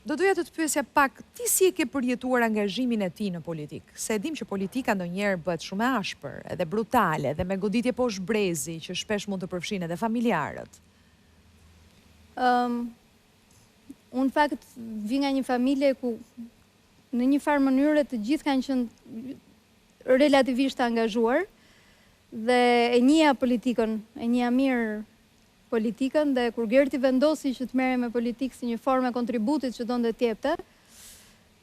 Do doja të të pyesja pak, ti si e ke përjetuar angazhimin e tij në politikë? Se e dimë që politika ndonjëherë bëhet shumë e ashpër, edhe brutale, edhe me goditje poshtë brezi, që shpesh mund të përfshijnë edhe familjarët. Ëm unë në fakt vij nga një familje ku në një farë mënyre të gjithë kanë qenë relativisht të angazhuar dhe e njihja politikën, e njihja mirë politikën dhe kur Gerti vendosi që të merrej me politikë si një formë e kontributit që donte të jepte,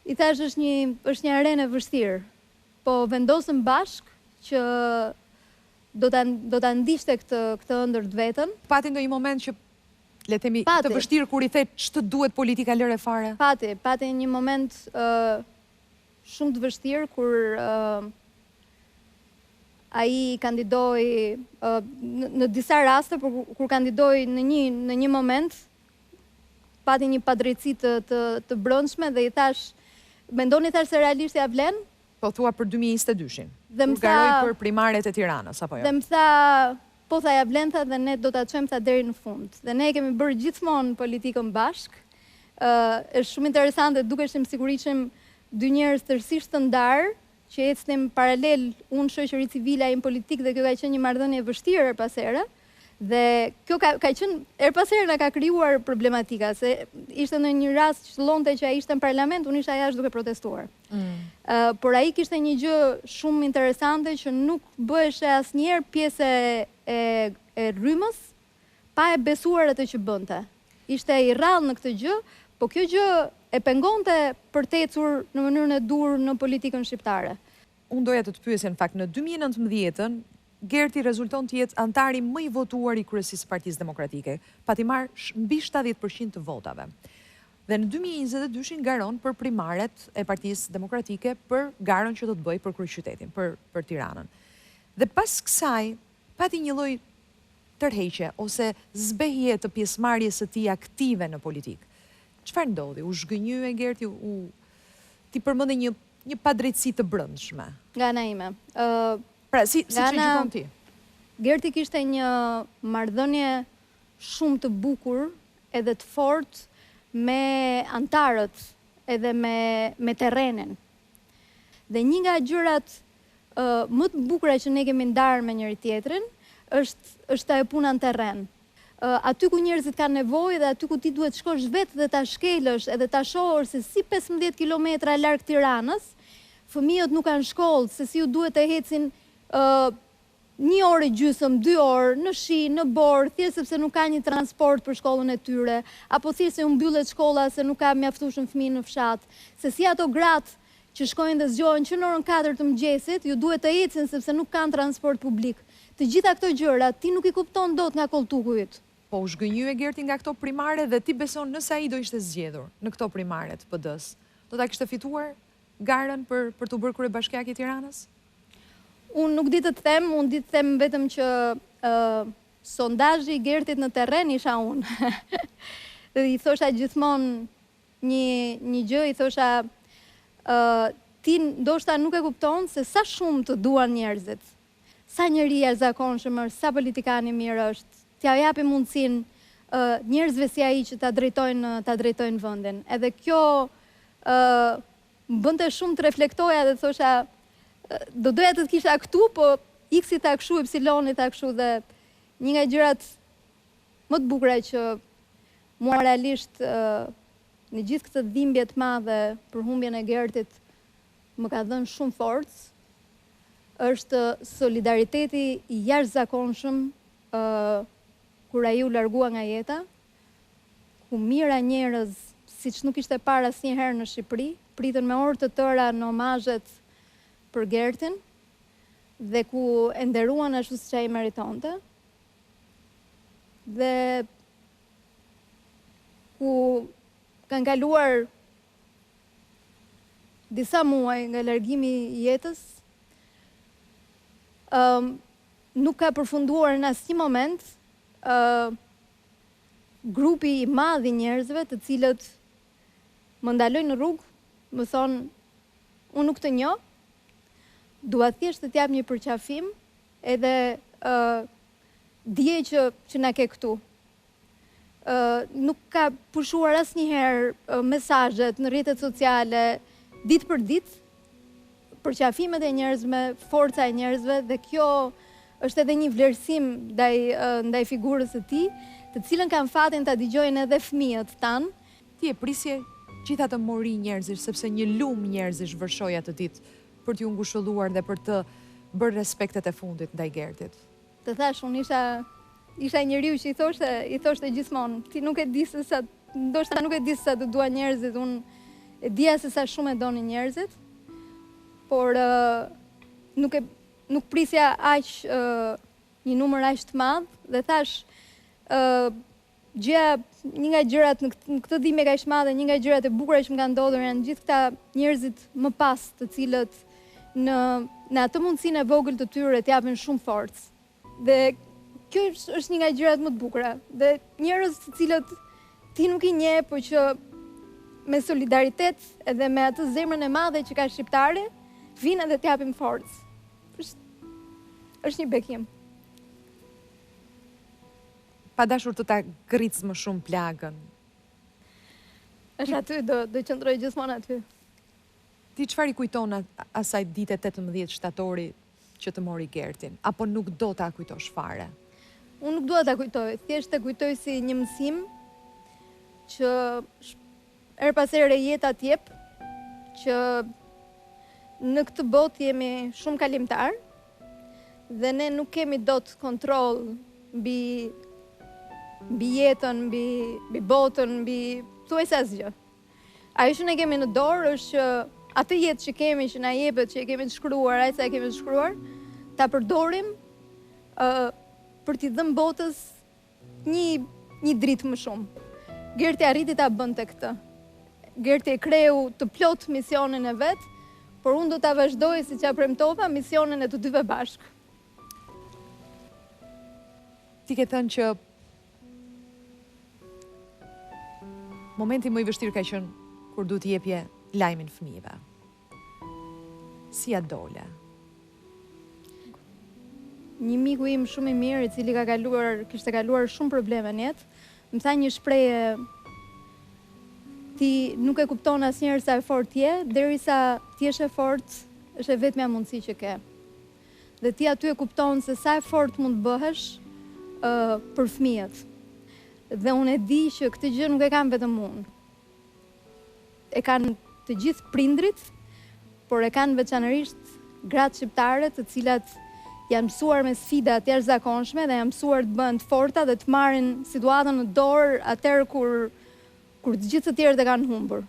i thashë është një është një arenë e vështirë. Po vendosëm bashkë që do ta do ta ndiqte këtë këtë ëndërr të vetën. Pati ndonjë moment që le të themi të vështirë kur i the ç'të duhet politika lëre fare? Pati, pati një moment shumë të vështirë kur ai kandidoi në disa raste, por kur kandidoi në një në një moment pati një padrejtësi të të të brendshme dhe i thashë, mendon i thashë se realisht ia vlen? Po thua për 2022-shin, kur garoi për primaret e Tiranës, apo jo? Dhe më tha, po tha ia vlen tha dhe ne do ta çojmë tha deri në fund. Dhe ne e kemi bërë gjithmonë politikën bashkë. Ë është shumë interesante, dukeshim sikur ishim dy njerëz tërësisht të ndarë, që ecnim paralel, unë shoqëri civile, ai në politikë dhe kjo ka qenë një marrëdhënie e vështirë herë pas here. Dhe kjo ka ka qenë herë pas here na ka krijuar problematika, se ishte në një rast që qëllonte që ai ishte në parlament, unë isha jashtë duke protestuar. Mm. Uh, por ai kishte një gjë shumë interesante që nuk bëheshe asnjëherë pjesë e e, e rrymës pa e besuar atë që bënte. Ishte i rrallë në këtë gjë, po kjo gjë e pengonte për të ecur në mënyrën e duhur në politikën shqiptare. Unë doja të të pyesja në fakt, në 2019-ën, Gerti rezulton të jetë anëtari më i votuar i kryesisë së Partisë Demokratike, pati marrë mbi 70% të votave. Dhe në 2022-shin garon për primaret e Partisë Demokratike për garën që do të bëjë për kryeqytetin, për për Tiranën. Dhe pas kësaj pati një lloj tërheqje ose zbehje të pjesëmarrjes së tij aktive në politikë. Çfarë ndodhi? U zhgënjye Gerti, u ti përmende një një padrejtësi të brendshme. Nga ana ime. Ë Pra, si siç e gjykon ti? Gerti kishte një marrëdhënie shumë të bukur edhe të fortë me anëtarët edhe me me terrenin. Dhe një nga gjërat më të bukura që ne kemi ndarë me njëri-tjetrin është është ajo puna në terren. Aty ku njerëzit kanë nevojë dhe aty ku ti duhet të shkosh vetë dhe ta shkelësh edhe ta shohësh se si 15 kilometra larg Tiranës, fëmijët nuk kanë shkollë, se si u duhet të ecin një orë e gjysëm, dy orë, në shi, në borë, thjesht sepse nuk ka një transport për shkollën e tyre, apo thjesht se u mbyllet shkolla se nuk ka mjaftueshëm fëmijë në fshat, se si ato gratë që shkojnë dhe zgjohen që në orën 4 të mëngjesit, ju duhet të ecin sepse nuk kanë transport publik. Të gjitha këto gjëra ti nuk i kupton dot nga kolltuku yt. Po u zhgënjye Gerti nga këto primare dhe ti beson nëse ai do ishte zgjedhur në këto primare të PD-së, do ta kishte fituar garën për për t'u bërë kryebashkiak i Tiranës? Unë nuk di të të them, unë di të them vetëm që uh, sondazhi i Gertit në terren isha unë. Dhe i thosha gjithmonë një një gjë, i thosha uh, ti ndoshta nuk e kupton se sa shumë të duan njerëzit. Sa njeri i jashtëzakonshëm është, sa politikan i mirë është, t'ja japim mundësinë uh, njerëzve si ai që ta drejtojnë ta drejtojnë vendin. Edhe kjo uh, më bënte shumë të reflektoja dhe thosha do doja të të kisha këtu, po X-i tha kështu, Y-i tha kështu dhe një nga gjërat më të bukura që mua realisht në gjithë këtë dhimbje të madhe për humbjen e Gertit më ka dhënë shumë forcë, është solidariteti i jashtëzakonshëm kur ai u largua nga jeta, ku mijëra njerëz, siç nuk ishte parë asnjëherë në Shqipëri, pritën me orë të tëra në omazhet për Gertin dhe ku e nderuan ashtu siç ai meritonte. Dhe ku kanë kaluar disa muaj nga largimi i jetës, um, nuk ka përfunduar në asnjë moment uh, grupi i madh i njerëzve të cilët më ndalojnë në rrugë, më thonë unë nuk të njoh, dua thjesht të të jap një përqafim edhe uh, dije që që na ke këtu. Nuk ka pushuar asnjëherë mesazhet në rrjetet sociale ditë për ditë, përqafimet e njerëzve, forca e njerëzve dhe kjo është edhe një vlerësim ndaj ndaj figurës së tij, të cilën kanë fatin ta dëgjojnë edhe fëmijët tanë. Ti e prisje gjithë atë mori njerëzish, sepse një lumë njerëzish vërshoi atë ditë për t'ju ngushëlluar dhe për të bërë respektet e fundit ndaj Gertit. Të thashë, unë isha isha njeriu që i thoshte, i thoshte gjithmonë, ti nuk e di se sa, ndoshta nuk e di se sa të duan njerëzit, unë e dija se sa shumë e donin njerëzit, por nuk e nuk prisja aq një numër aq të madh dhe thashë Gjëja, një nga gjërat në këtë, në këtë dhimbje kaq të madhe, një nga gjërat e bukura që më kanë ndodhur janë gjithë këta njerëzit më pas, të cilët në në atë mundësinë e vogël të tyre të japin shumë forcë. Dhe kjo është, është një nga gjërat më të bukura. Dhe njerëz të cilët ti nuk i njeh, po që me solidaritet edhe me atë zemrën e madhe që ka shqiptari, vijnë edhe të japin forcë. Është është një bekim. Pa dashur të ta gërric më shumë plagën. Është aty, do do qëndroj gjithmonë aty. Ti çfarë i kujton asaj dite 18 shtatori që të mori Gertin? Apo nuk do ta kujtosh fare? Unë nuk dua ta kujtoj, thjesht e kujtoj si një mësim që Herë pas here jeta të jep që në këtë botë jemi shumë kalimtarë dhe ne nuk kemi dot kontroll mbi mbi jetën, mbi mbi botën, mbi thuajse asgjë. Ajo që ne kemi në dorë është që atë jetë që kemi, që na jepet, që e kemi të shkruar, aq sa e kemi të shkruar, ta përdorim ë uh, për t'i dhënë botës Një një dritë më shumë. Gerti arriti ta bënte këtë. Gerti e kreu të plotë misionin e vet, por unë do ta vazhdoj siç ia premtova misionin e të dyve bashkë. Ti ke thënë që momenti më i vështirë ka qenë kur duhet t'i jepje lajmin fëmijëve. Si ia dole? Një miku im shumë i mirë, i cili ka kaluar, kishte kaluar shumë probleme në jetë, më tha një shprehje ti nuk e kupton asnjëherë sa e fortë je, derisa të jesh e fortë, është e vetmja mundësi që ke. Dhe ti aty e kupton se sa e fortë mund të bëhesh uh, për fëmijët. Dhe unë e di që këtë gjë nuk e kam vetëm unë. E kanë të gjithë prindërit, por e kanë veçanërisht gratë shqiptare të cilat janë mësuar me sfida të jashtëzakonshme dhe janë mësuar të bëhen të forta dhe të marrin situatën në dorë atëherë kur kur të gjithë të tjerët e kanë humbur.